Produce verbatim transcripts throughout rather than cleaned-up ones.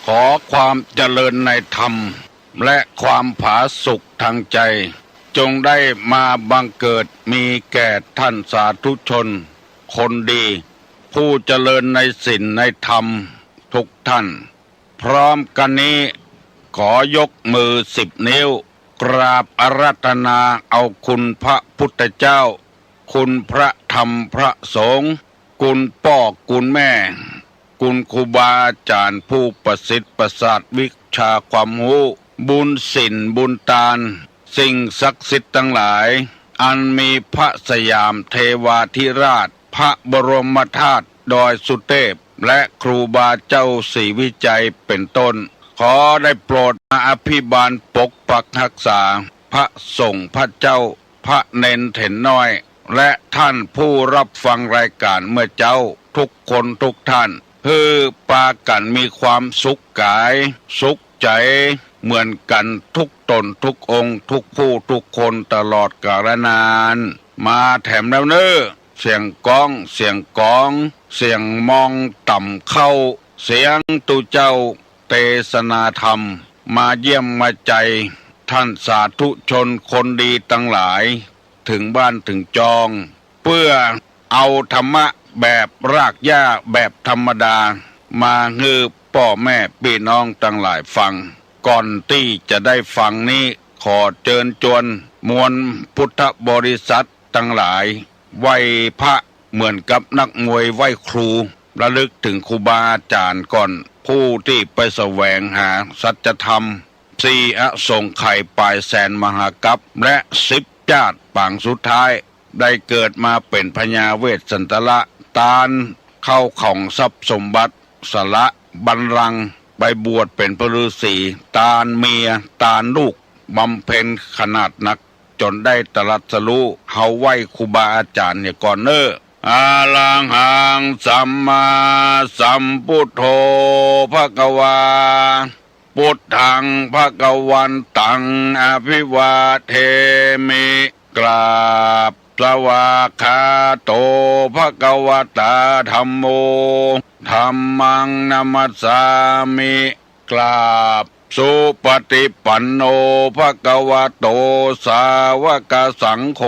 ขอความเจริญในธรรม และความผาสุกทางใจ จงได้มาบังเกิดมีแก่ท่านสาธุชนคนดี ผู้เจริญในศีลในธรรมทุกท่าน พร้อมกันนี้ ขอยกมือสิบนิ้ว กราบอาราธนาเอาคุณพระพุทธเจ้า คุณพระธรรมพระสงฆ์ คุณป้อคุณแม่ คุณครูบาอาจ๋ารย์ผู้ประสิทธิ์ประสาทวิชาความฮู้ บุญศีลบุญตาน สิ่งศักดิ์สิทธิ์ตังหลาย อันมีพระสยามเทวาธิราช พระบรมธาตุดอยสุเทพ และครูบาเจ้าศรีวิชัยเป็นต้น ขอได้โปรดมาอภิบาลปกปักรักษา พระสงฆ์พระเจ้า พระเณรเถรน้อย และท่านผู้รับฟังรายการเมื่อเจ๊าทุกคนทุกท่าน หื้อปากั๋นมีความสุขก๋าย สุขใจ๋ เหมือนกั๋นทุกต๋นทุกองค์ ทุกผู้ทุกคนตลอดกาลนาน มาแถมแล้วเน่อ เสียงก๊อง เสียงก๋อง เสียงมองต่ำเข้า เสียงตุ๊เจ้าเตสนาธรรม มาเยี่ยมมาใจ๋ท่านสาธุชนคนดีตังหลาย เถิงบ้านเถิงจอง เปื้อเอาธรรมะแบบรากหญ้าแบบธรรมดา มาหื้อป้อแม่ปี้น้องตังหลายฟัง ก่อนตี้จะได้ฟังนี้ ขอเจิญจวนมวลพุทธบริษัทตังหลาย ไหว้พระเหมือนกับนักมวยไหว้ครู ระลึกเถิงครูบาอาจ๋ารย์ก่อน ผู้ตี้ไปแสวงหาสัจธรรม สี่อสงไขยป๋ายแสนมหากัปป์ และสิบจ๊าติปางสุดท้าย ได้เกิดมาเป๋นพญาเวสสันตละ ตานเข้าของทรัพย์สมบัติ สละบัลลังก์ ไปบวชเป๋นพระฤๅษี ตานเมีย ตานลูก บำเพ็ญขนาดนัก จ๋นได้ตรัสรู้ เฮาไหว้ครูบาอาจ๋ารย์เหียก่อนเน่อ อะระหังสัมมาสัมพุทโธ ภะคะวา พุทธัง ภะคะวันตัง อะภิวาเทมิ กราบ สวากขาโต ภะคะวะตา ธัมโม ธัมมัง นะมัสสามิ กราบ สุปฏิปันโน ภะคะวะโต สาวกสังโฆ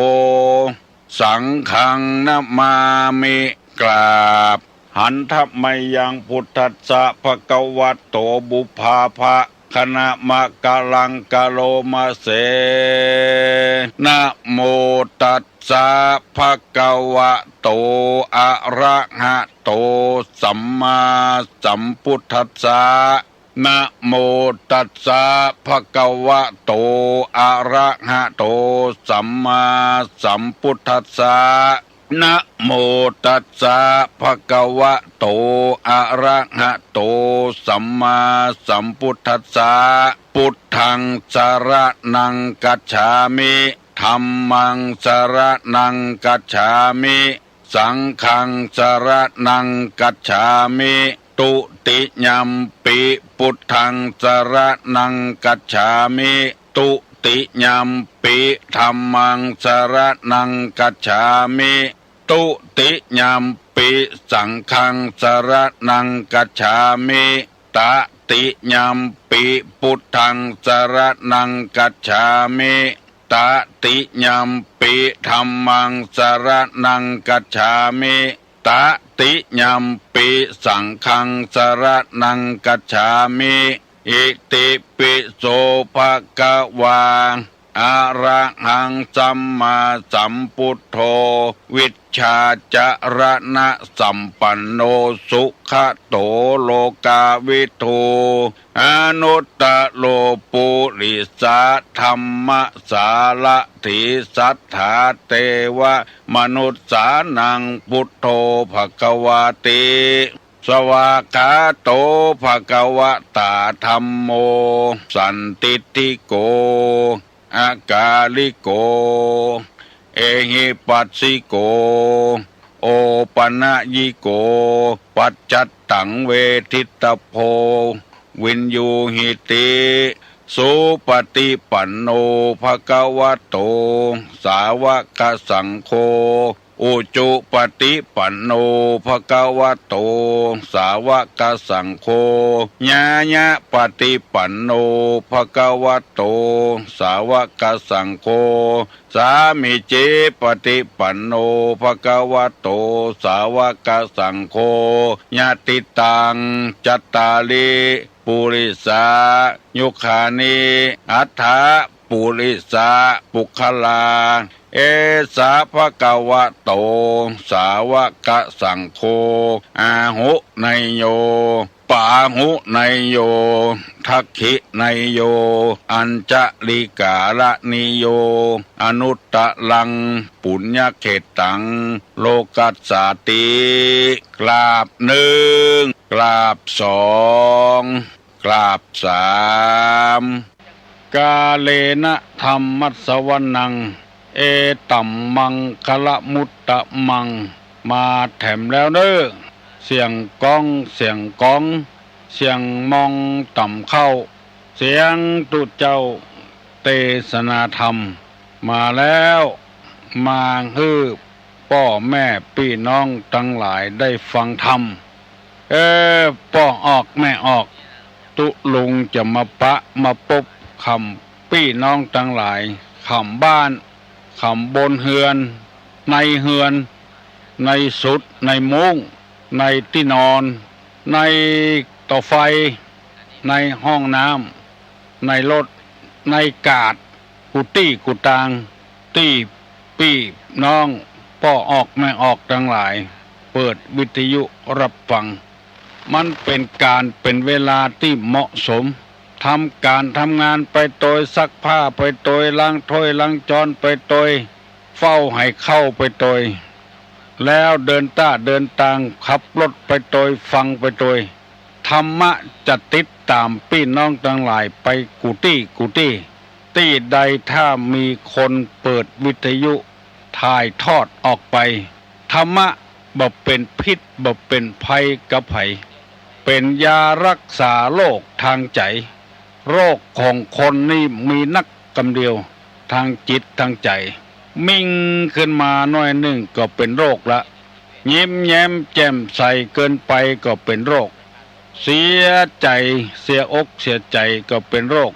สังฆัง นะมามิ กราบ หันทะมะยัง พุทธัสสะ ภะคะวะโต ปุพพาภะคะนะมะกะลังกะโลมะเส นะโมตัสสะ ภะคะวะโต อะระหะโต สัมมาสัมพุทธัสสะ นะโมตัสสะ ภะคะวะโต อะระหะโต สัมมาสัมพุทธัสสะ นะโมตัสสะ ภะคะวะโต อะระหะโต สัมมาสัมพุทธัสสะ พุทธัง สะระณัง คัจฉามิ ธัมมัง สะระณัง คัจฉามิ สังฆัง สะระณัง คัจฉามิ ตุติยัมปิ พุทธัง สะระณัง คัจฉามิ ตุติยัมปิ ธัมมัง สะระณัง คัจฉามิ ตุติยัมปิ สังฆัง สะระณัง คัจฉามิ ตะติยัมปิ พุทธัง สะระณัง คัจฉามิ ตะติยัมปิ ธัมมัง สะระณัง คัจฉามิ ตะติยัมปิ สังฆัง สะระณัง คัจฉามิ อิติปิโส ภะคะวา อะระหัง สัมมาสัมพุทโธ วิชชาจระณะสัมปันโน สุขะโต โลกาวิทู อนุตตะโร ปุริสะธัมมะสารถิ สัทธาเตวะมนุสสานัง พุทโธ ภะคะวาติ สวากขาโต ภะคะวะตา ธัมโม สันทิฏฐิโก อะกาลิโก เอหิปัสสิโก โอปะนะยิโก ปัจจัตตัง เวทิตตะโพ วินยูหิติ สุปฏิปันโน ภะคะวะโต สาวกสังโฆ อุจุปฏิปันโน ภะคะวะโต สาวกสังโฆ ญาญะปฏิปันโน ภะคะวะโต สาวกสังโฆ สามีจิปฏิปันโน ภะคะวะโต สาวกสังโฆ ยะติตัง จัตตาริ ปุริสา ยุคานิ อัฏฐะ ปุริสา ปุคคลา เอสะ ภะคะวะโต สาวกสังโฆ อาหุเนยโย ปาหุเนยโย ทักขิเนยโย อัญจลิกาละนิโย อนุตตรัง ปุญญเขตตัง โลกัสสาติ กราบหนึ่ง กราบสอง กราบสาม กาเลนะธัมมัสสวนัง เอตัมมังคะละมุตตะมัง มาแถมแล้วเน่อ เสียงก้อง เสียงก๋อง เสียงมองต่ำเข้า เสียงตุ๊เจ้า เตสนาธรรม มาแล้ว มาหื้อป้อแม่ปี้น้องตังหลายได้ฟังธรรม เออ ป้อออกแม่ออก ตุ๊ลุงจะมาปะมาปบกำปี้น้องตังหลาย กำบ้าน กำบนเฮือน ในเฮือน ในสุด ในมุ้ง ในตี้นอน ในต่อไฟ ในห้องน้ำ ในรถ ในกาด กู้ตี้กู้ตาง ตี้ปี้น้องป้อออกแม่ออกตังหลาย เปิดวิทยุฮับฟัง มันเป๋นก๋านเป๋นเวลาตี้เหมาะสม ทำก๋านทำงานไปโตย ซักผ้าไปโตย ล้างถ้วยล้างจ๊อนไปโตย เฝ้าหื้อข้าวไปโตย แล้วเดินต้าเดินตาง ขับรถไปโตย ฟังไปโตย ธรรมะจะติดต๋ามปี้น้องตังหลายไปกู้ตี้กู้ตี้ ตี้ใดถ้ามีคนเปิดวิทยุถ่ายทอดออกไป ธรรมะบ่เป๋นพิษบ่เป๋นภัยกับใผ เป๋นยาฮักษาโรคตางใจ๋ โรคของคนนี่มีนักกำเดียว ตางจิตตางใจ๋ มิ่งขึ้นมาหน้อยนึ่งก็เป๋นโรคละ ยิ้มแย้มแจ่มใสเกินไปก็เป๋นโรค เสียใจ๋ เสียอกเสียใจ๋ก็เป๋นโรค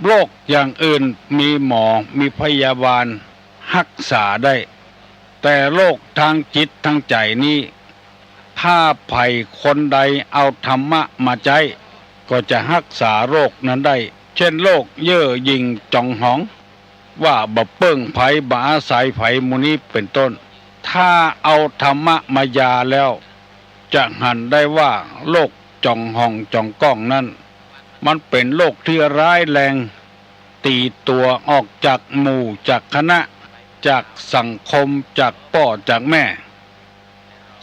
โรคอย่างอื่นมีหมอ มีพยาบาลฮักษาได้ แต่โรคตางจิตตางใจ๋นี้ ถ้าใผคนใดเอาธรรมะมาใจ๊ ก็จะฮักษาโรคนั้นได้ เจ้นโรคเย่อหยิ่งจ๋องหอง ว่าบ่เปิ้งใผ บ่อาศัยใผ หมู่นี้เป๋นต้น ถ้าเอาธรรมะมายาแล้ว จะหันได้ว่าโรคจ๋องหองจ๋องก้องนั้น มันเป๋นโรคตี้ร้ายแรง ตี๋ตั๋วออกจากหมู่จากคณะ จากสังคม จากป้อจากแม่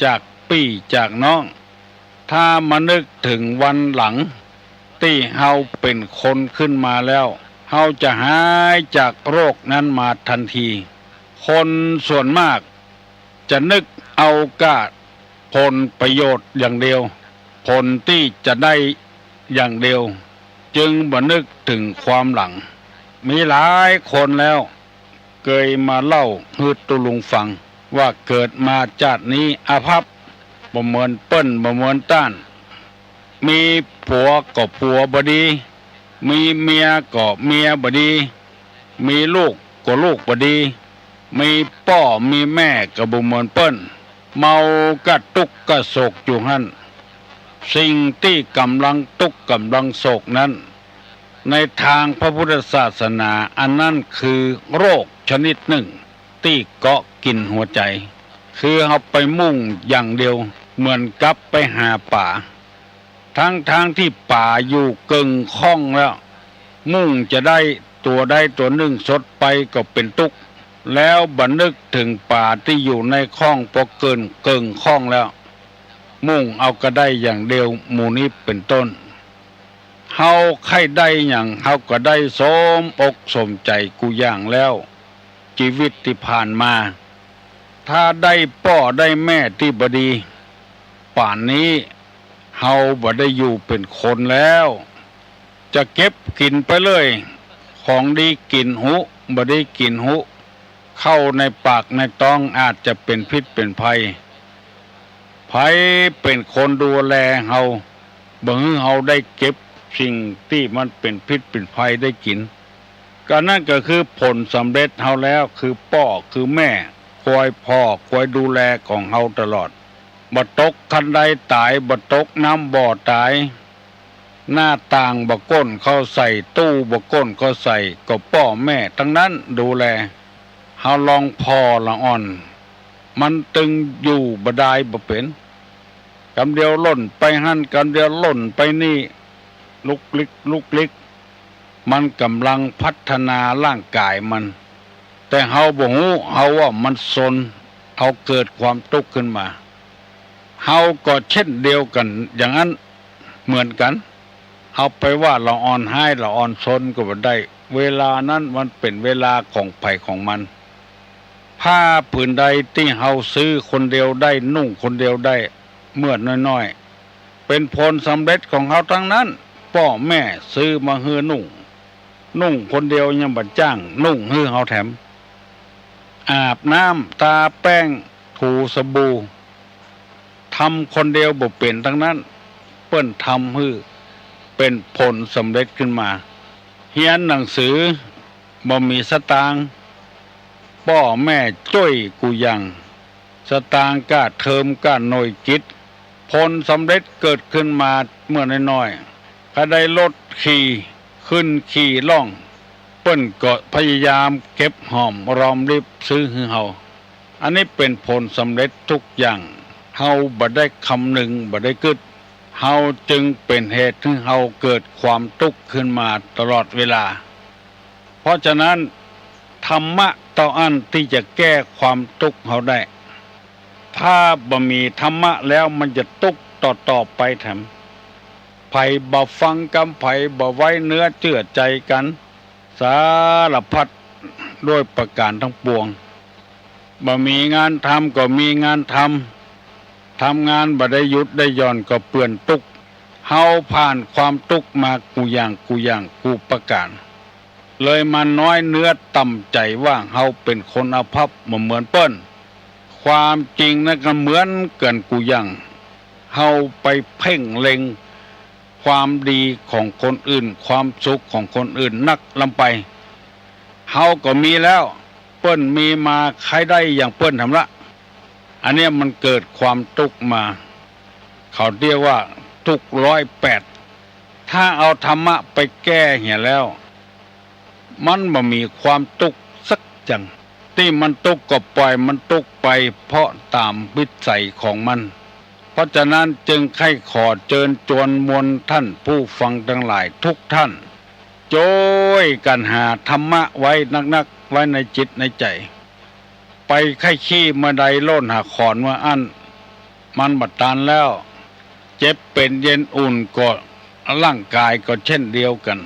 จากปี้จากน้อง ถ้ามานึกเถิงวันหลัง ตี้เฮาเป๋นคนขึ้นมาแล้ว เฮาจะหายจากโรคนั้นมาตันที คนส่วนมากจะนึกเอาก้าผลประโยชน์อย่างเดียว ผลตี้จะได้อย่างเดียว จึงบ่นึกเถิงความหลัง มีหลายคนแล้ว เกยมาเล่าหื้อตุ๊ลุงฟัง ว่าเกิดมาจาตินี้อาภัพ บ่เหมือนเปิ้น บ่เหมือนต้าน มีผัวก็ผัวบ่ดี มีเมียก็เมียบ่ดี มีลูกก็ลูกบ่ดี มีป้อมีแม่ก็บ่เหมือนเปิ้น เมาก้าตุ๊กข์ก้าโศกอยู่หั้น สิ่งตี้ก่ำลังตุ๊กข์ก่ำลังโศกนั้น ในตางพระพุทธศาสนา อันนั้นคือโรคชนิดนึ่ง ตี้เกาะกิ๋นหัวใจ๋ คือเฮาไปมุ่งอย่างเดียว เหมือนกับไปหาป๋า ตังๆ ตี้ป๋าอยู่เกิ่งข้องแล้ว มุ่งจะได้ตั๋วใดตั๋วนึ่งสดไปก็เป๋นตุ๊กข์ แล้วบ่นึกเถิงป๋าตี้อยู่ในข้องปอเกิ่ง เกิ่งข้องแล้ว มุ่งเอาก้าได้อย่างเดียว หมู่นี้เป๋นต้น เฮาใค่ได้หยัง เฮาก็ได้สมอกสมใจ๋กู้อย่างแล้ว จีวิตตี้ผ่านมา ถ้าได้ป้อได้แม่ตี้บ่ดี ป่านนี้เฮาบ่ได้อยู่เป๋นคนแล้ว จะเก็บกิ๋นไปเลย ของดีกิ๋นหุ บ่ดีกิ๋นหุ เข้าในปากในต๊อง อาจจะเป๋นพิษเป๋นภัย ใผเป๋นคนดูแลเฮา บ่หื้อเฮาได้เก็บสิ่งตี้มันเป๋นพิษเป๋นภัยได้กิ๋น ก็นั้นก็คือผลสำเร็จเฮาแล้ว คือป้อคือแม่ คอยผ่อคอยดูแลของเฮาตลอด บ่ตกคันไดต๋าย บ่ตกน้ำบ่อต๋าย หน้าต่างบ่ก้นเข้าใส่ ตู้บ่ก้นเข้าใส่ ก็ป้อแม่ตังนั้นดูแล เฮาลองผ่อละอ่อน มันตึงอยู่บ่ดายบ่เป๋น กำเดียวล่นไปหั้น กำเดียวล่นไปนี่ ลุกลิกลุกลิก มันก่ำลังพัฒนาร่างก๋ายมัน แต่เฮาบ่ฮู้ เฮาว่ามันซน เฮาเกิดความตุ๊กข์ขึ้นมา เฮาก็เช่นเดียวกั๋นอย่างนั้นเหมือนกั๋น เอาไปว่าละอ่อนฮ้ายละอ่อนซนก็บ่ได้ เวลานั้นมันเป๋นเวลาของใผของมัน ผ้าผืนใดตี้เฮาซื้อคนเดียวได้ นุ่งคนเดียวได้ เมื่อน้อยๆ เป๋นผลสำเร็จของเฮาตังนั้น ป้อแม่ซื้อมาหื้อนุ่ง นุ่งคนเดียวยังบ่จ้างนุ่งหื้อเฮาแถม อาบน้ำ ตาแป้ง ถูสบู่ ทำคนเดียวบ่เป๋นตังนั้น เปิ้นทำหื้อเป๋นผลสำเร็จขึ้นมา เฮียนหนังสือ บ่มีสตางค์ ป้อแม่จ้วยกู้อย่าง สตางค์ก้าเทอมก้าหน่วยกิต ผลสำเร็จเกิดขึ้นมาเมื่อน้อยๆ ก็ได้รถขี่ ขึ้นขี่ล่อง เปิ้นก็พยายามเก็บหอมรอมริบซื้อหื้อเฮา อันนี้เป๋นผลสำเร็จทุกอย่าง เฮาบ่ได้คำนึง บ่ได้กึ๊ด เฮาจึงเป๋นเหตุหื้อเฮาเกิดความตุ๊กข์ขึ้นมาตลอดเวลา เพราะฉะนั้น ธรรมะเต้าอั้นตี้จะแก้ความตุ๊กข์เฮาได้ ถ้าบ่มีธรรมะแล้วมันจะตุ๊กข์ต่อๆ ไปแถม ใผบ่ฟังกำ ใผบ่ไว้เนื้อเจื้อใจ๋กั๋น สารพัดด้วยประก๋านทั้งปวง บ่มีงานทำก็มีงานทำ ทำงานบ่ได้หยุดได้หย่อนก็เปื้อนตุ๊กข์ เฮาผ่านความตุ๊กข์มากู้อย่างกู้อย่างกู้ประก๋าน เลยมาน้อยเนื้อต่ำใจ๋ว่าเฮาเป๋นคนอภัพบ่เหมือนเปิ้น ความจริงนั้นก็เหมือนกั๋นกู้อย่าง เฮาไปเพ่งเล็งความดีของคนอื่น ความสุขของคนอื่นนักล้ำไป เฮาก็มีแล้ว เปิ้นมีมาใค่ได้อย่างเปิ้นแถมละ อันเนี้ยมันเกิดความตุ๊กข์มา เขาเรียกว่าตุ๊กข์ร้อยแปด ถ้าเอาธรรมะไปแก้เหียแล้ว มันบ่มีความตุ๊กข์สักอย่าง ตี้มันตุ๊กข์ก็ปล่อยมันตุ๊กข์ไป เพราะต๋ามวิสัยของมัน เพราะฉะนั้นจึงใค่ขอเจิญจวนมวลท่านผู้ฟังตังหลายทุกท่าน จ้วยกั๋นหาธรรมะไว้นักๆ ไว้ในจิตในใจ๋ ไปใค่ขี้เมื่อใดโล่นหาขอนเมื่ออั้น มันบ่ตันแล้ว เจ็บเป๋นเย็นอุ่นก็ ร่างก๋ายก็เช่นเดียวกั๋น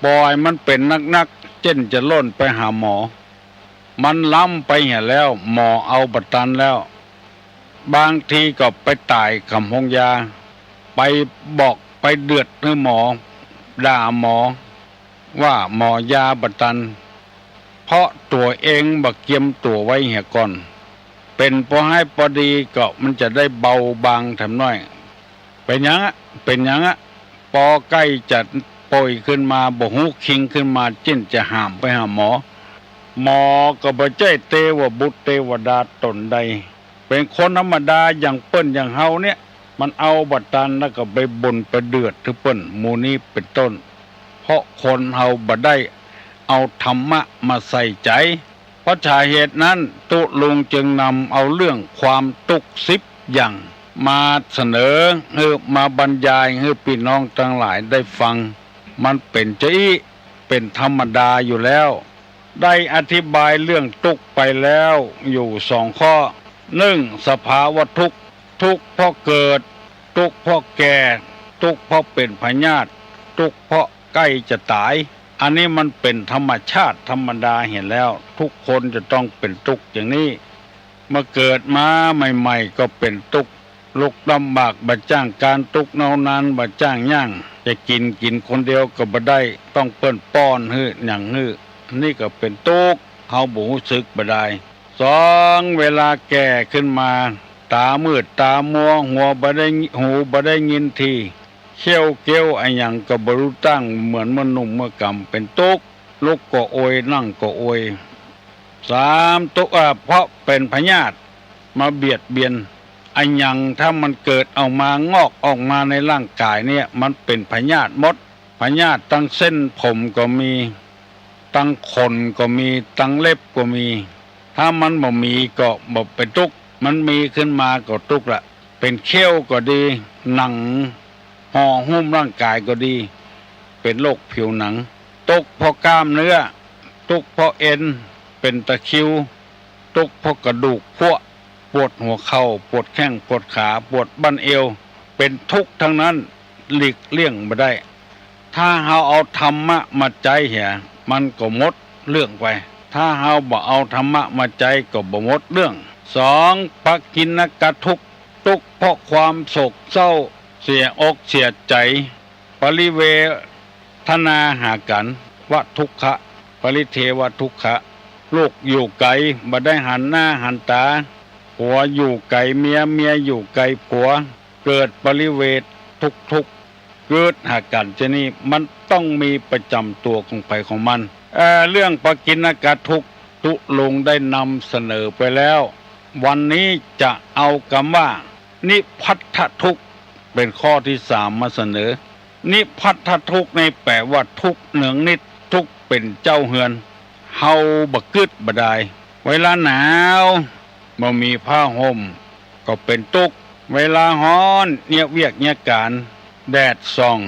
ปล่อยมันเป๋นนักๆ เจ้นจะโล่นไปหาหมอ มันล้ำไปเหียแล้ว หมอเอาบ่ตันแล้ว บางทีก็ไปต๋ายกำโฮงยา ไปบอกไปเดือดหื้อหมอ ด่าหมอ ว่าหมอยาบ่ตัน เพราะตั๋วเองบ่เกียมตั๋วไว้เหียก่อน เป๋นปอฮ้ายปอดีก็มันจะได้เบาบางแถมน้อย เป๋นหยังอะ เป๋นหยังอะ ปอใก้จะป่วยขึ้นมา บ่ฮู้คิงขึ้นมา เจ้นจะหามไปหาหมอ หมอก็บ่ใจ้เตวบุตรเตวดาต๋นใด เป๋นคนธรรมดาอย่างเปิ้นอย่างเฮาเนี่ย มันเอาบ่ตันแล้วก็ไปบ่นไปเดือดหื้อเปิ้น หมู่นี้เป๋นต้น เพราะคนเฮาบ่ได้เอาธรรมะมาใส่ใจ๋ เพราะสาเหตุนั้นตุ๊ลุงจึงนำเอาเรื่องความตุ๊กข์สิบอย่างมาเสนอหื้อ มาบรรยายหื้อปี้น้องตังหลายได้ฟัง มันเป๋นจาอี้ เป๋นธรรมดาอยู่แล้ว ได้อธิบายเรื่องตุ๊กข์ไปแล้วอยู่สองข้อ นึ่ง สภาวะตุ๊กข์ ตุ๊กข์เพราะเกิด ตุ๊กข์เพราะแก่ ตุ๊กข์เพราะเป๋นพยาธิ ตุ๊กข์เพราะใก้จะต๋าย อันนี้มันเป๋นธรรมชาติธรรมดาเหียแล้ว ทุกคนจะต้องเป๋นตุ๊กข์อย่างนี้ เมื่อเกิดมาใหม่ๆ ก็เป๋นตุ๊กข์ ลุกลำบาก บ่จ้างก๋าน ตุ๊กข์เนาวนาน บ่จ้างย่าง จะกิ๋น กิ๋นคนเดียวก็บ่ได้ ต้องเปิ้นป้อนหื้อ หยังหื้อ นี่ก็เป๋นตุ๊กข์ เฮาบ่ฮู้สึกบ่ดาย สอง เวลาแก่ขึ้นมา ต๋ามืดต๋ามัว หัวบ่ได้ หูบ่ได้ยินตี้ เขี้ยวเก๊วอะหยังก็บ่ฮู้ตั้ง เหมือนเมื่อหนุ่มเมื่อกำ เป๋นตุ๊ก ลุกก็โอย นั่งก็โอย สาม ตุ๊ก เอ่อ เพราะเป๋นพยาธิมาเบียดเบียน อะหยังถ้ามันเกิดออกมา งอกออกมาในร่างก๋ายเนี่ย มันเป๋นพยาธิหมด พยาธิตังเส้นผมก็มี ตังขนก็มี ตังเล็บก็มี ถ้ามันบ่มีก็บ่เป๋นตุ๊ก มันมีขึ้นมาก็ตุ๊กละ เป๋นเขี้ยวก็ดี หนังห่อหุ้มร่างก๋ายก็ดี เป๋นโรคผิวหนัง ตุ๊กเพราะกล้ามเนื้อ ตุ๊กเพราะเอ็น เป๋นตะคริว ตุ๊กเพราะกระดูกเพาะ ปวดหัวเข่า ปวดแข้ง ปวดขา ปวดบั้นเอว เป๋นตุ๊กตังนั้น หลีกเลี่ยงบ่ได้ ถ้าเฮาเอาธรรมะมาใจ๊เหีย มันก็หมดเรื่องไป ถ้าเฮาบ่เอาธรรมะมาใจ๊ก็บ่หมดเรื่อง สอง ปกิณณกทุกข์ ตุ๊กเพราะความโศกเศร้า เสียอกเสียใจ๋ ปริเวทนาหากั๋น วทุกขะ ปริเทวทุกขะ ลูกอยู่ไก๋ บ่ได้หันหน้าหันต๋า ผัวอยู่ไก๋เมีย เมียอยู่ไก๋ผัว เกิดปริเวททุกข์ๆ เกิดหากั๋น จานี้มันต้องมีประจ๋ำตั๋วของใผของมัน เอ่อ เรื่องปกิณณกทุกข์ ตุ๊ลุงได้นำเสนอไปแล้ว วันนี้จะเอากำว่า นิพพัทธทุกข์ เป๋นข้อตี้สามมาเสนอ นิพพัทธทุกข์นี่แป๋ว่าทุกข์เนืองนิด ตุ๊กเป๋นเจ้าเฮือน เฮาบ่กึ๊ดบ่ดาย เวลาหนาว บ่มีผ้าห่ม ก็เป๋นตุ๊ก เวลาฮ้อน เยียะเวียกเยียะก๋าน แดดส่อง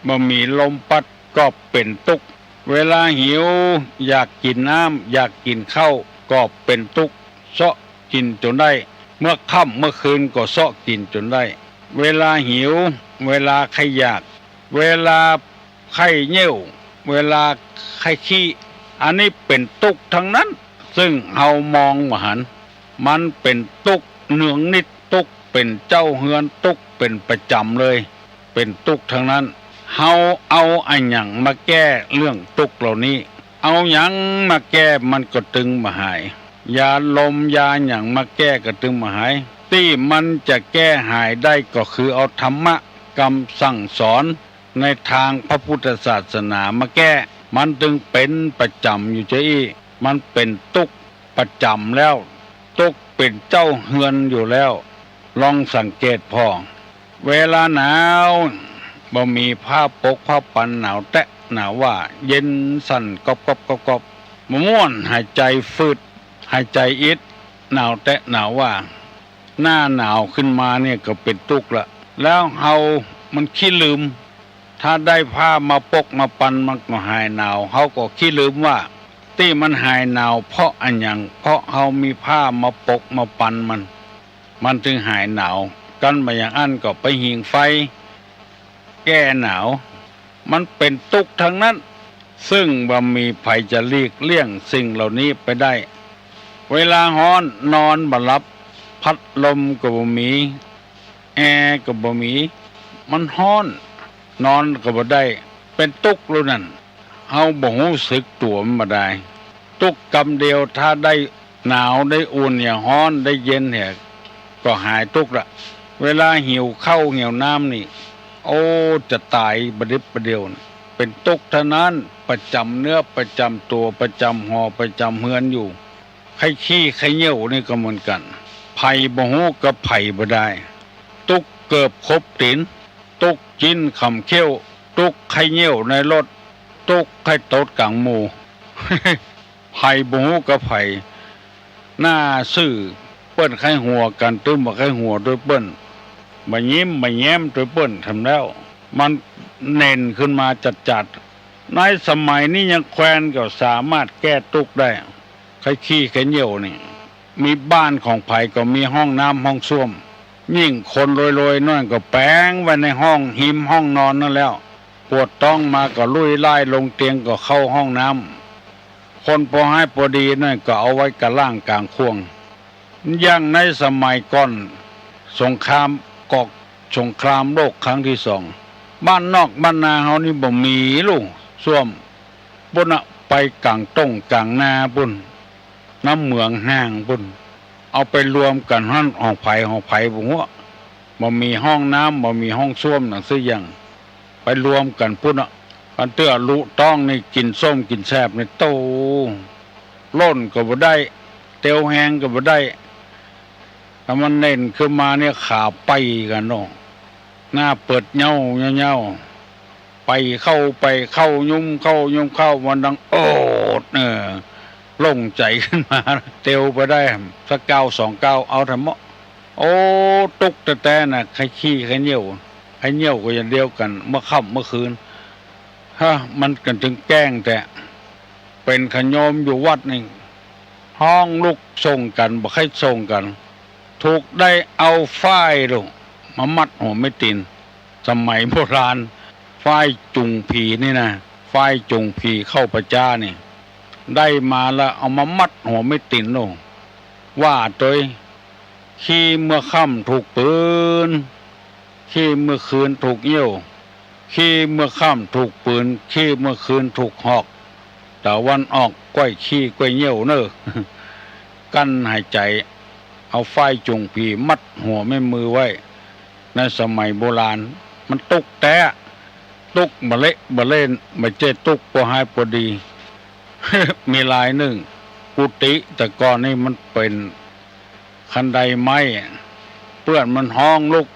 บ่มีลมปั๊ด ก็เป๋นตุ๊ก เวลาหิว อยากกิ๋นน้ำ อยากกิ๋นข้าว ก็เป๋นตุ๊ก เซาะกิ๋นจ๋นได้ เมื่อค่ำเมื่อคืนก็เซาะกิ๋นจ๋นได้ เวลาหิว เวลาใค่อยาก เวลาใค่เยี่ยว เวลาใค่ขี้ อันนี้เป๋นตุ๊กตังนั้น ซึ่งเฮามองบ่หัน มันเป๋นตุ๊กเนืองนิด ตุ๊กเป๋นเจ้าเฮือน ตุ๊กเป๋นประจ๋ำเลย เป๋นตุ๊กตังนั้น เฮาเอาอะหยังมาแก้เรื่องตุ๊กเหล่านี้ เอาหยังมาแก้มันก็ตึงบ่หาย ยาลมยาหยังมาแก้ก็ตึงบ่หาย ตี้มันจะแก้หายได้ก็คือเอาธรรมะกำสั่งสอนในตางพระพุทธศาสนามาแก้ มันตึงเป๋นประจ๋ำอยู่จาอี้ มันเป๋นตุ๊กประจ๋ำแล้ว ตุ๊กเป๋นเจ้าเฮือนอยู่แล้ว ลองสังเกตผ่อ เวลาหนาว บ่มีผ้าปกผ้าปัน หนาวแต๊หนาวว่า เย็นสั่นก๊อบๆๆๆ บ่ม่วน หายใจ๋ฝืด หายใจ๋อิด หนาวแต๊หนาวว่า หน้าหนาวขึ้นมาเนี่ยก็เป๋นตุ๊กละ แล้วเฮามันขี้ลืม ถ้าได้ผ้ามาปกมาปันมันก็หายหนาว เฮาก็ขี้ลืมว่า ตี้มันหายหนาวเพราะอะหยัง เพราะเฮามีผ้ามาปกมาปันมัน มันตึงหายหนาว กันบ่อย่างอั้นก็ไปหิงไฟ แก้หนาว มันเป๋นตุ๊กตังนั้น ซึ่งบ่มีใผจะหลีกเลี่ยงสิ่งเหล่านี้ไปได้ เวลาฮ้อนนอนบ่หลับ พัดลมก็บ่มี แอร์ก็บ่มี มันฮ้อน นอนก็บ่ได้ เป๋นตุ๊กแล้วนั่น เฮาบ่ฮู้สึกตั๋วมันบ่ดาย ตุ๊กกำเดียว ถ้าได้หนาวได้อุ่นเหีย ฮ้อนได้เย็นเหีย ก็หายตุ๊กละ เวลาหิวข้าวหิวน้ำนี่ โอ้ จะต๋ายบ่าดิบบ่าเดี่ยว เป๋นตุ๊กตังนั้น ประจ๋ำเนื้อประจ๋ำตั๋ว ประจ๋ำหอประจ๋ำเฮือนอยู่ ใค่ขี้ใค่เยี่ยวนี่ก็เหมือนกั๋น ใผบ่ฮู้กับใผบ่ดาย ตุ๊กเกิบขบตี๋น ตุ๊กจิ๊นขำเขี้ยว ตุ๊กใค่เยี่ยวในรถ ตุ๊กใค่ตดก๋างหมู่ ใผบ่ฮู้กับใผ หน้าซื่อ เปิ้นใค่หัวกั๋น ตึงบ่ใค่หัวตวยเปิ้น บ่ยิ้มบ่แย้มตวยเปิ้น ทำแล้ว มันเน่นขึ้นมาจัดๆ ในสมัยนี้ยังแควนก็สามารถแก้ตุ๊กได้ ใค่ขี้ใค่เยี่ยวนี่ มีบ้านของใผก็มีห้องน้ำห้องส้วม ยิ่งคนรวยๆ หน้อยก็แป๋งไว้ในห้อง ฮิมห้องนอนนั่นแล้ว ปวดต๊องมาก็ลุยล่ายลงเตียงก็เข้าห้องน้ำ คนปอฮ้ายปอดีหน้อยก็เอาไว้ก๋างล่างก๋างข่วง อย่างในสมัยก่อนสงคราม ก๊อกสงครามโลกครั้งตี้สอง บ้านนอกบ้านนาเฮานี่บ่มีลู่ส้วม ปุ้นน่ะ ไปก๋างต้งก๋างนาปุ้น น้ำเหมืองห้างปู้น เอาไปรวมกั๋นหั้น ห้องใผห้องใผบ่ฮู้ บ่มีห้องน้ำ บ่มีห้องส้วมหนังสือหยัง ไปรวมกั๋นปู้นอะ คันเตื้อลุต๊องนี่ กิ๋นส้มกิ๋นแซ่บนี่ โต้ ล่นก็บ่ได้ เตียวแฮงก็บ่ได้ ถ้ามันเน่นขึ้นมาเนี่ย ขาไปกั๋นเนาะ หน้าเปิดเย้าเย้า ไปเข้า ไปเข้า ยุ้มเข้า ยุ้มเข้า มันดังโอด เออ โล่งใจ๋ขึ้นมา เตียวไปได้สักก้าวสองก้าว เอาเถอะเมาะ โอ้ ตุ๊กแต๊ๆ น่ะ ใค่ขี้ใค่เยี่ยว ใค่เยี่ยวก็อย่างเดียวกั๋น เมื่อค่ำเมื่อคืน ฮะ มันกั๋นตึงแก้งแต๊ เป๋นขะโยมอยู่วัดนี่ ฮ้องลุกส่งกั๋น บ่ใค่ส่งกั๋น ถูกได้เอาฝ้ายลูก มามัดหัวแม่ติน สมัยโบราณ ฝ้ายจูงผีนี่นะ ฝ้ายจูงผีเข้าป่าจ๊านี่ ได้มาแล้วเอามามัดหัวแม่ตินลูก ว่าตวย ขี้เมื่อค่ำถูกปืน ขี้เมื่อคืนถูกเยี่ยว ขี้เมื่อค่ำถูกปืน ขี้เมื่อคืนถูกหอก ตะวันออกก้อยขี้ก้อยเยี่ยวเน่อ กั้นหายใจ๋ เอาฝ้ายจูงผีมัดหัวแม่มือไว้ ในสมัยโบราณ มันตุ๊กแต๊ ตุ๊กบ่เละบ่เล่น บ่ใจ้ตุ๊กปอฮ้ายปอดี มีลายนึ่ง กุฏิแต่ก่อนนี่มันเป๋นคันไดไม้ เปื้อนมันฮ้องลุก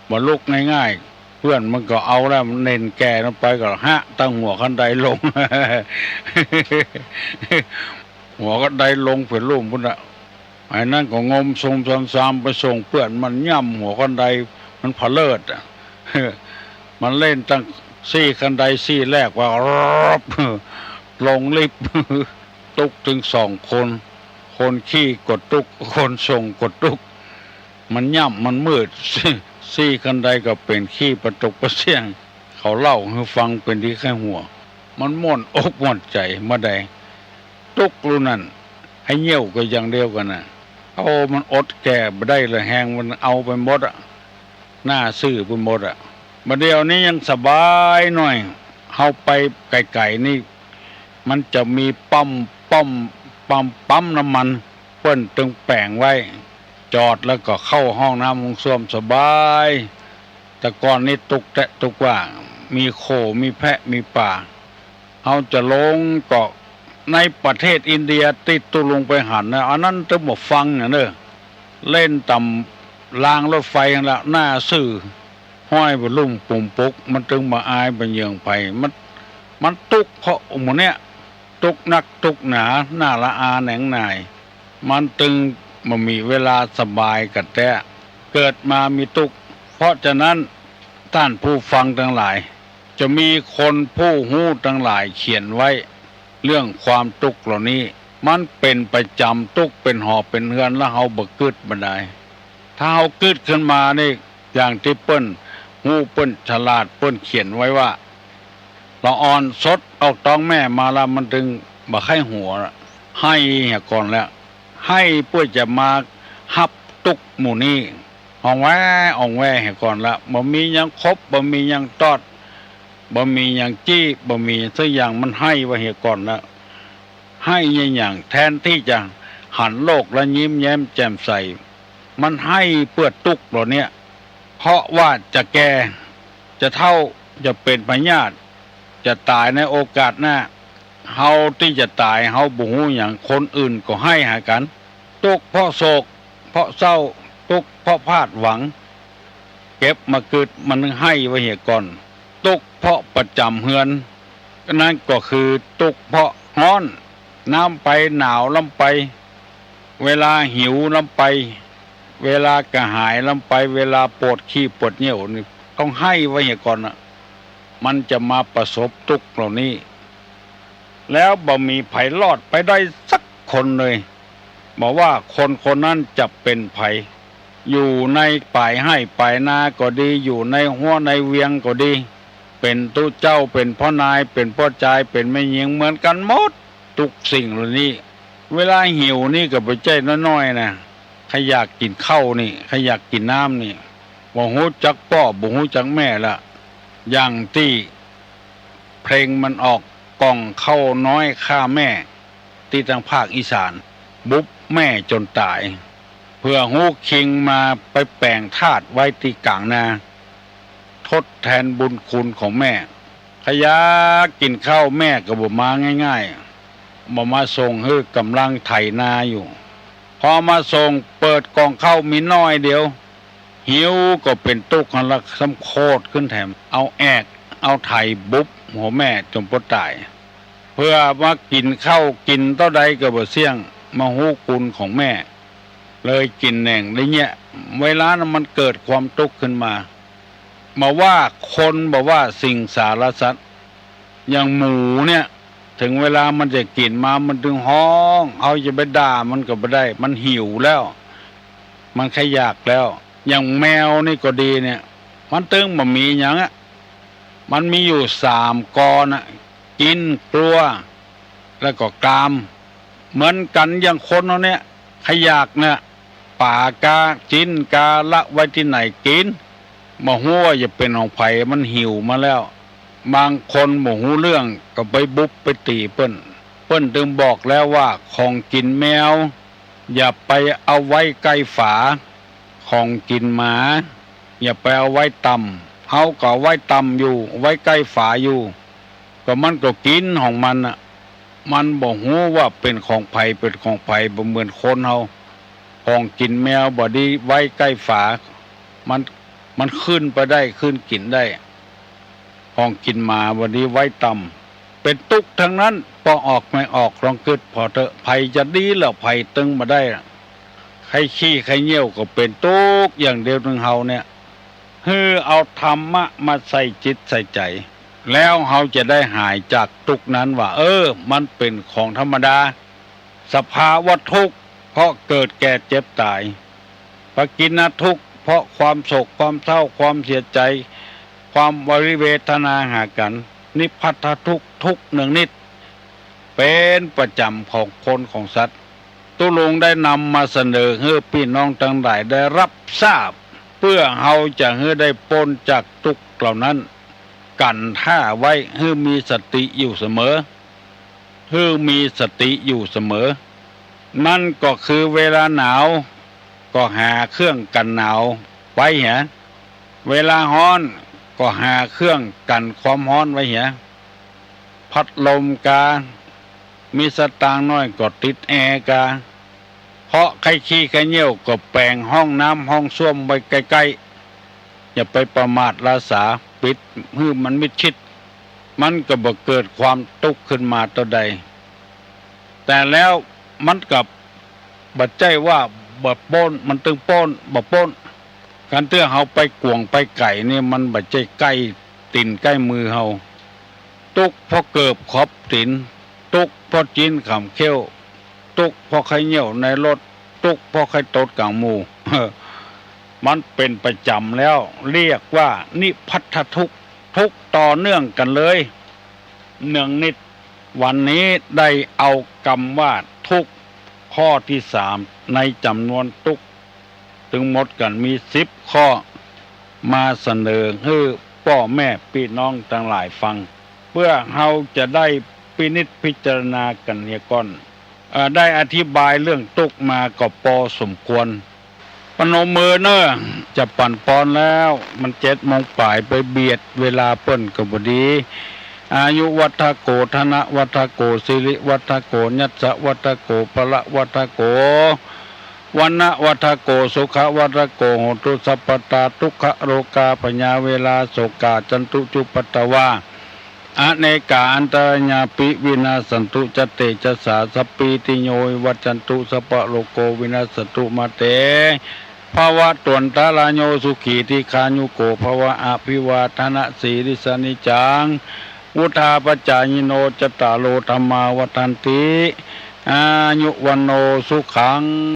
บ่ลุกง่ายๆ เปื้อนมันก็เอาแล้ว มันเน่นแก่ลงไปก็หะตั้งหัวคันไดลง หัวคันไดลงเป๋นลุ่มปู้นน่ะ ไอ้นั้นก็งมซมซามๆ ไปส่งเปื้อน มันย่ำหัวคันได มันผะเลิดอะ มันเล่นตั้งซี่คันไดซี่แรกว่า รอบ ลงลิฟต์ ตุ๊กตึงสองคน คนขี้ก็ตุ๊ก คนส่งก็ตุ๊ก มันย่ำมันมืด ซี่คันไดก็เป๋นขี้ปะตกปะเสี้ยง เขาเล่าหื้อฟังเป๋นตี้ใค่หัว มันม่วนอกม่วนใจ๋บ่าใด ตุ๊กลูกนั้น ใค่เยี่ยวก็อย่างเดียวกั๋นน่ะ โอ้ มันอดแก่บ่ได้เลย แฮงมันเอาไปหมดอะ หน้าซื่อไปหมดอะ บ่าเดี่ยวนี้ยังสบายหน่อย เฮาไปไก๋ๆ นี่ มันจะมีปั๊ม ปั๊ม ปั๊ม ปั๊มน้ำมัน เปิ้นตึงแป๋งไว้ จอดแล้วก็เข้าห้องน้ำห้องส้วมสบาย แต่ก่อนนี่ตุ๊กแต๊ตุ๊กว่า มีโค มีแพะ มีป๋า เฮาจะลงก็ ในประเทศอินเดียตี้ตุ๊ลุงไปหันนะ อันนั้นตึงบ่ฟังอะเน่อ เล่นต๋ามรางรถไฟหั้นละ หน้าซื่อ ห้อยบ่ลุ่มปุ่มปุก มันตึงบ่อายบ่เหยื่องใผ มัน มันตุ๊กเพราะหมู่เนี้ย ตุ๊กนักตุ๊กหนา หน้าละอาแหนงหน่าย มันตึงบ่มีเวลาสบายกั๋นแต๊ เกิดมามีตุ๊ก เพราะฉะนั้น ต้านผู้ฟังตังหลาย จะมีคนผู้ฮู้ตังหลายเขียนไว้ เรื่องความตุ๊กเหล่านี้ มันเป๋นประจ๋ำ ตุ๊กเป๋นหอเป๋นเฮือน แล้วเฮาบ่กึ๊ดบ่ดาย ถ้าเฮากึ๊ดขึ้นมานี่ อย่างตี้เปิ้นฮู้เปิ้นฉลาดเปิ้นเขียนไว้ว่า ละอ่อนสดออกต๊องแม่มาแล้วมันตึงบ่ใค่หัว ไห้เหียก่อนแล้ว ไห้เปื้อจะมาฮับตุ๊กหมู่นี้ อ่องแว อ่องแวเหียก่อนละ บ่มีหยังขบ บ่มีหยังตอด บ่มีหยังจี้ บ่มีสักอย่าง มันไห้ไว้เหียก่อนละ ไห้อย่างๆ แทนตี้จะหันโลกแล้วยิ้มแย้มแจ่มใส มันไห้เปื้อตุ๊กเหล่าเนี้ย เพราะว่าจะแก่ จะเฒ่า จะเป๋นพยาธิ จะต๋ายในโอกาสหน้า เฮาตี้จะต๋าย เฮาบ่ฮู้หยัง คนอื่นก็ไห้หากั๋น ตุ๊กเพราะโศก เพราะเศร้า ตุ๊กเพราะพลาดหวัง เก็บมากึ๊ด มันไห้ไว้เหียก่อน ตุ๊กเพราะประจ๋ำเฮือน นั้นก็คือตุ๊กเพราะฮ้อน น้ำไปหนาวล้ำไป เวลาหิวล้ำไป เวลากระหายล้ำไป เวลาปวดขี้ปวดเยี่ยวนี่ ต้องไห้ไว้เหียก่อนน่ะ มันจะมาประสบตุ๊กเหล่านี้ แล้วบ่มีใผรอดไปได้สักคนเลย บ่ว่าคนคนนั้นจะเป๋นใผ อยู่ในป๋ายไฮ่ป๋ายนาก็ดี อยู่ในฮั้วในเวียงก็ดี เป๋นตุ๊เจ้า เป๋นพ่อนาย เป๋นป้อจาย เป๋นแม่ญิง เหมือนกั๋นหมด ตุ๊กสิ่งเหล่านี้ เวลาหิวนี่ก็บ่ใจ้น้อยๆ นะ ใผอยากกิ๋นข้าวนี่ ใผอยากกิ๋นน้ำนี่ บ่ฮู้จักป้อ บ่ฮู้จักแม่ละ อย่างตี้เพลงมันออก ก่องข้าวน้อยข้าแม่ ตี้ตางภาคอีสาน บุบแม่จ๋นต๋าย เปื้อฮูคิงมาไปแป๋งธาตุไว้ตี้ก๋างนา ทดแตนบุญคุณของแม่ ใค่อยากกิ๋นข้าวแม่ก็บ่มาง่ายๆ บ่มาส่งหื้อ ก่ำลังไถนาอยู่ พอมาส่งเปิดก่องข้าวมีน้อยเดียว หิวก็เป๋นตุ๊กหั้นละ ซ้ำโคตรขึ้นแถม เอาแอกเอาไถบุบหัวแม่จ๋นปอต๋าย เปื้อมากิ๋นข้าวกิ๋นเต้าใดก็บ่เสี้ยง มาฮู้คุณของแม่ เลยกิ๋นแหน่งได้เยียะ เวลานั้นมันเกิดความตุ๊กขึ้นมา บ่ว่าคนบ่ว่าสิ่งสารสัตว์ อย่างหมูเนี่ย เถิงเวลามันจะกิ๋นมามันตึงฮ้อง เฮาจะไปด่ามันก็บ่ได้ มันหิวแล้ว มันใค่อยากแล้ว อย่างแมวนี่ก็ดีเนี่ย มันตึงบ่มีหยังอะ มันมีอยู่สามกอนะ กิ๋น กลัว แล้วก็กาม เหมือนกั๋นอย่างคนเฮาเนี่ย ใค่อยากเนี่ย ป๋ากา จิ๊นกา ละไว้ตี้ไหนกิ๋น บ่ฮู้ว่าจะเป๋นของใผ มันหิวมาแล้ว บางคนบ่ฮู้เรื่องก็ไปบุบไปตี๋เปิ้น เปิ้นตึงบอกแล้วว่าของกิ๋นแมว อย่าไปเอาไว้ใก้ฝา ของกิ๋นหมา อย่าไปเอาไว้ต่ำ เฮาก็เอาไว้ต่ำอยู่ ไว้ใก้ฝาอยู่ ก็มันก็กิ๋นของมันน่ะ มันบ่ฮู้ว่าเป๋นของใผ เป๋นของใผ บ่เหมือนคนเฮา ของกิ๋นแมวบ่ดีไว้ใก้ฝา มัน มันขึ้นไปได้ ขึ้นกิ๋นได้ ของกิ๋นหมาบ่ดีไว้ต่ำ เป๋นตุ๊กทั้งนั้น ปอออกไม่ออก ลองกึ๊ดผ่อเต๊อะ ใผจะดีแล้ว ใผตึงบ่ได้ล่ะ ใค่ขี้ใค่เยี่ยวก็เป๋นตุ๊กอย่างเดียว ตึงเฮาเนี่ย หื้อเอาธรรมะมาใส่จิตใส่ใจ๋ แล้วเฮาจะได้หายจากตุ๊กนั้นว่า เออ มันเป๋นของธรรมดา สภาวะทุกข์ เพราะเกิดแก่เจ็บต๋าย ปกิณทุกข์ เพราะความโศกความเศร้า ความเสียใจ๋ ความวิเวทนาหากั๋น นิพพัทธทุกข์ ทุกข์เนืองนิด เป๋นประจ๋ำของคนของสัตว์ ตุ๊ลุงได้นำมาเสนอหื้อปี้น้องตังหลายได้ฮับทราบ เปื้อเฮาจะหื้อได้ป๊นจากตุ๊กข์เหล่านั้น กั๋นถ้าไว้ หื้อมีสติอยู่เสมอ หื้อมีสติอยู่เสมอ นั่นก็คือเวลาหนาว ก็หาเครื่องกั๋นหนาวไว้เหีย เวลาฮ้อน ก็หาเครื่องกั๋นความฮ้อนไว้เหีย พัดลมกา มีสตางค์น้อยก็ติดแอร์กา เพราะใค่ขี้ใค่เยี่ยวก็แป๋งห้องน้ำห้องส้วมไว้ใก้ๆ อย่าไปประมาทละสา ปิดหื้อมันมิดชิด มันก็บ่เกิดความตุ๊กข์ขึ้นมาเต้าใด แต่แล้วมันก็บ่ใจ้ว่าบ่ป๊น มันตึงป๊น บ่ป๊น คันเตื้อเฮาไปก๋วงไปไก๋นี่ มันบ่ใจ้ใก้ตี๋นใก้มือเฮา ตุ๊กข์เพราะเกิบขอบตี๋น ตุ๊กข์เพราะจิ๊นขำเขี้ยว ตุ๊กข์เพราะใค่เยี่ยวในรถ ตุ๊กข์เพราะใค่ตดก๋างหมู่ มันเป๋นประจ๋ำแล้ว เรียกว่านิพพัทธทุกข์ ทุกข์ต่อเนื่องกั๋นเลย เนืองนิด วันนี้ได้เอากำว่าทุกข์ข้อตี้สามในจ๋ำนวนตุ๊กข์ตึงหมดกั๋นมีสิบข้อ มาเสนอหื้อป้อแม่ปี้น้องตังหลายฟัง เปื้อเฮาจะได้พินิจพิจารณากั๋นเหียก่อน เอ่อ ได้อธิบายเรื่องตุ๊กข์มาก็ปอสมควร ปนมมือเน่อ จะปั๋นปอนแล้ว มันเจ็ดโมงป๋ายไปเบียดเวลาเปิ้นก็บ่ดี อายุวัฒโก ธนวัฒโก สิริวัฒโก ยัสสะวัฒโก พละวัฒโก วรรณวัฒโก สุขวัฒโก โหตุสัพพตา ทุกขโรคาพยาเวราโศกา จันตุจุปปตวา อเนกาอันตรายาปิ วินาสสันตุ จะเตจสา สัพพีติโย วิวัชชันตุ สัพพะโรโค วินัสสนตุ มาเต ภะวะตวันตะราโย สุขี ทีฆายุโก ภะวะ อภิวาทะนะสีลิสสะ นิจจัง วุฑฒาปะจายิโน จัตตาโร ธัมมา วัฑฒันติ อายุ วัณโณ สุขัง